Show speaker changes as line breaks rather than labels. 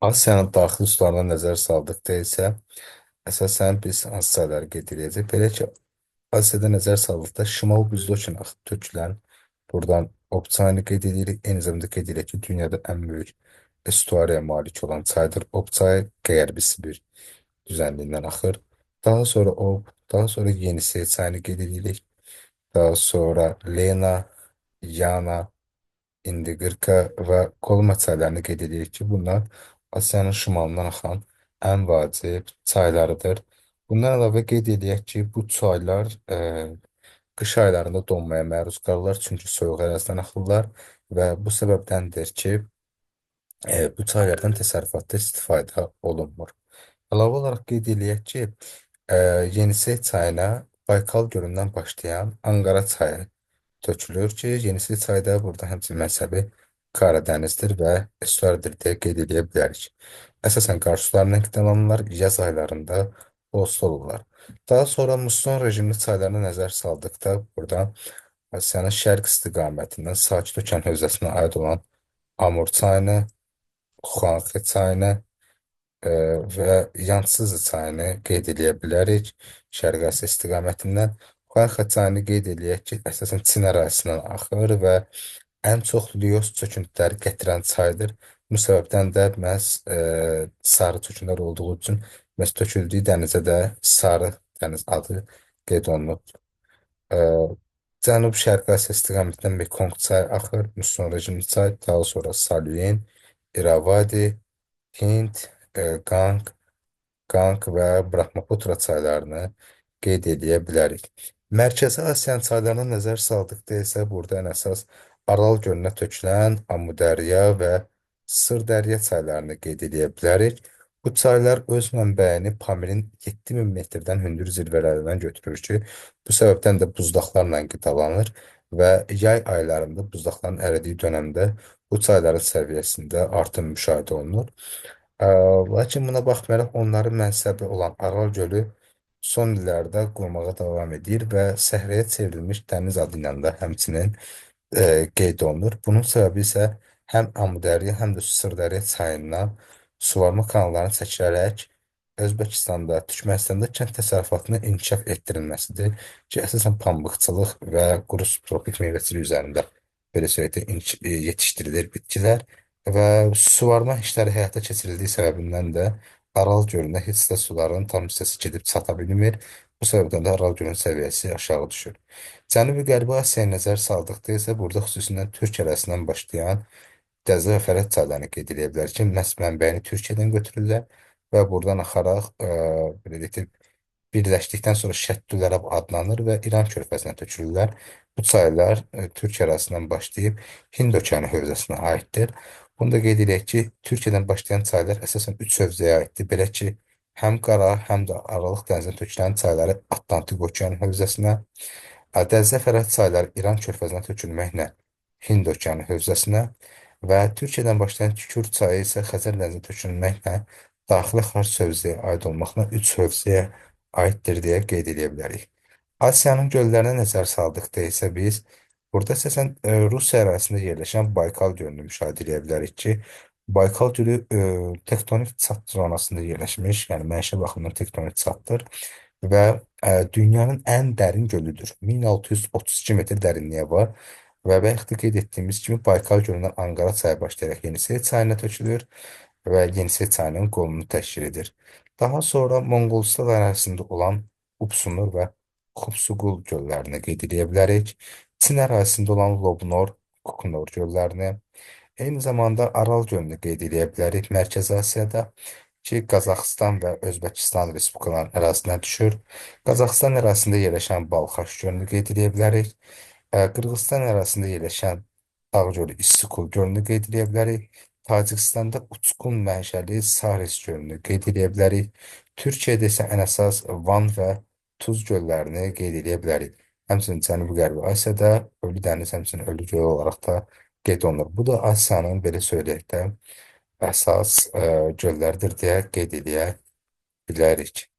Asiyanın daxili sularına nəzər saldıqda isə əsasən biz hansı çayları qeyd edəcəyik? Belə ki, Asiyada nəzər saldıqda Şimal Buzlu okeana axıb tökülən buradan Ob çayını qeyd edirik. Eyni zamanda qeyd edirik ki, dünyada ən böyük estuariya malik olan çaydır. Ob çayı Qərbi Sibir düzənliyindən axır. Daha sonra Ob, daha sonra Yenisey çayını qeyd edirik. Daha sonra Lena, Yana, Indiqırka və Kolma çaylarını qeyd edirik ki, bunlar Asiyanın şimalından axan ən vacib çaylarıdır. Bundan əlavə qeyd edək ki, bu çaylar qış aylarında donmaya məruz qalırlar, çünki soyuq ərazidən axırlar və bu səbəbdəndir ki, bu çaylardan təsərrüfatda istifadə olunmur. Əlavə olaraq qeyd eləyək ki, e, Yenisey çayına Baykal gölündən başlayan Anqara çayı tökülür ki, Yenisey çayı da burada həmçinin mənsəbi Qaradənizdir və estuardır deyə qeyd edə bilərik. Əsasən qar sularından qidalanırlar, yaz aylarında bol su olurlar. Daha sonra musson rejimli çaylarına nəzər saldıqda burada Asiyanın şərq istiqamətindən Sakit Okean hövzəsinə aid olan Amur çayını, Xuanxe çayını və Yansızı çayını qeyd eləyə bilərik. Şərqi Asiya istiqamətindən. Xuanxe çayını qeyd eləyək ki, əsasən Çin ərazisindən axır və ən çox Lios çöküntüləri gətirən çaydır. Bu səbəbdən də məhz sarı çöküntülər olduğu üçün məhz töküldüyü dənizə də Sarı dəniz adı qeyd olunub. E, Cənub-Şərqi Asiya istiqamətindən Mekong çayı axır, musson rejimli çay, daha sonra Saluen, İravadi, Hind, Qanq, Qanq və Brahmaputra çaylarını qeyd edə bilərik. Mərkəzi Asiyanın çaylarına nəzər saldıqda isə burada ən əsas Aral gölünə tökülən Amudərya və Sırdərya çaylarını qeyd edə bilərik. Bu çaylar öz mənbəyini Pamirin 7000 metrdən hündür zirvələrindən götürür ki, bu səbəbdən də buzlaqlarla qidalanır və yay aylarında buzlaqların əridiyi dönəmdə bu çayların səviyyəsində artım müşahidə olunur. Lakin buna baxmayaraq onların mənsəbi olan Aral gölü son illərdə qurumağa davam edir və səhraya çevrilmiş dəniz adı ilə də həmçinin qeyd olunur. Bunun səbəbi isə həm Amudərya, həm də Sırdərya çayından suvarma kanallarını çəkilərək Özbəkistanda, Türkmenistanda kənd təsərrüfatının inkişaf etdirilməsidir ki, əsasən pambıqçılıq və quru subtropik meyvəçilik üzərində belə söyləyək də yetişdirilir bitkilər və suvarma işləri həyata keçirildiyi səbəbindən də Aral gölünə heç də suların tam hissəsi gedib çata bilmir. Bu səbəbdən də Aral gölünün səviyyəsi aşağı düşür. Cənubi-Qərbi Asiyaya nəzər saldıqda isə burada xüsusilə Türk ərazisindən başlayan Dəclə və Fərəd çaylarını qeyd edə bilər ki, məhz mənbəyini Türkiyədən götürürlər və buradan axaraq belə deyək də, birləşdikdən sonra Şəttül-Ərəb adlanır və İran körfəzinə tökülürlər. Bu çaylar Türkiyə ərazisindən başlayıb Hind okeanı hövzəsinə aiddir. Bunu da qeyd edək ki, Türkiyədən başlayan çaylar əsasən üç hövzəyə aiddir. Belə ki, həm Qara, həm də Aralıq dənizinə tökülən çayları Atlantik okeanı hövzəsinə, Dəclə Fərəd çayları İran körfəzinə tökülməklə Hind okeanı hövzəsinə və Türkiyədən başlayan Kür çayı isə Xəzər dənizinə tökülməklə daxili Xars hövzəyə aid olmaqla üç hövzəyə aiddir deyə qeyd edə bilərik. Asiyanın göllərinə nəzər saldıqda isə biz burada əsasən Rusiya ərazisində yerləşən Baykal gölünü müşahidə edə bilərik ki, Baykal gölü tektonik çat zonasında yerləşmiş, yəni mənşə baxımından tektonik çatdır və dünyanın ən dərin gölüdür. 1632 metr dərinliyə var və bayaq da qeyd etdiyimiz kimi Baykal gölündən Anqara çayı başlayaraq Yenisey çayına tökülür və Yenisey çayının qolunu təşkil edir. Daha sonra Monqolistan ərazisində olan Upsunur və Xubsuqul göllərini qeyd edə bilərik. Çin ərazisində olan Lobnor, Kukunor göllərini, eyni zamanda Aral gölünü qeyd edə bilərik. Mərkəzi Asiyada ki, Qazaxıstan və Özbəkistan Respublikalarının ərazisinə düşür. Qazaxıstan ərazisində yerləşən Balxaş gölünü qeyd edə bilərik. Qırğızistan ərazisində yerləşən Dağ gölü İssikul gölünü qeyd edə bilərik. Tacikistanda Uçqun mənşəli Saris gölünü qeyd edə bilərik. Türkiyədə isə ən əsas Van və Tuz göllərini qeyd edə bilərik. Həmçinin Cənubi-Qərbi Asiyada Ölü dəniz həmçinin Ölü göl olaraq da qeyd olunur. Bu da Asiyanın belə söyləyək də əsas göllərdir deyə qeyd edə bilərik.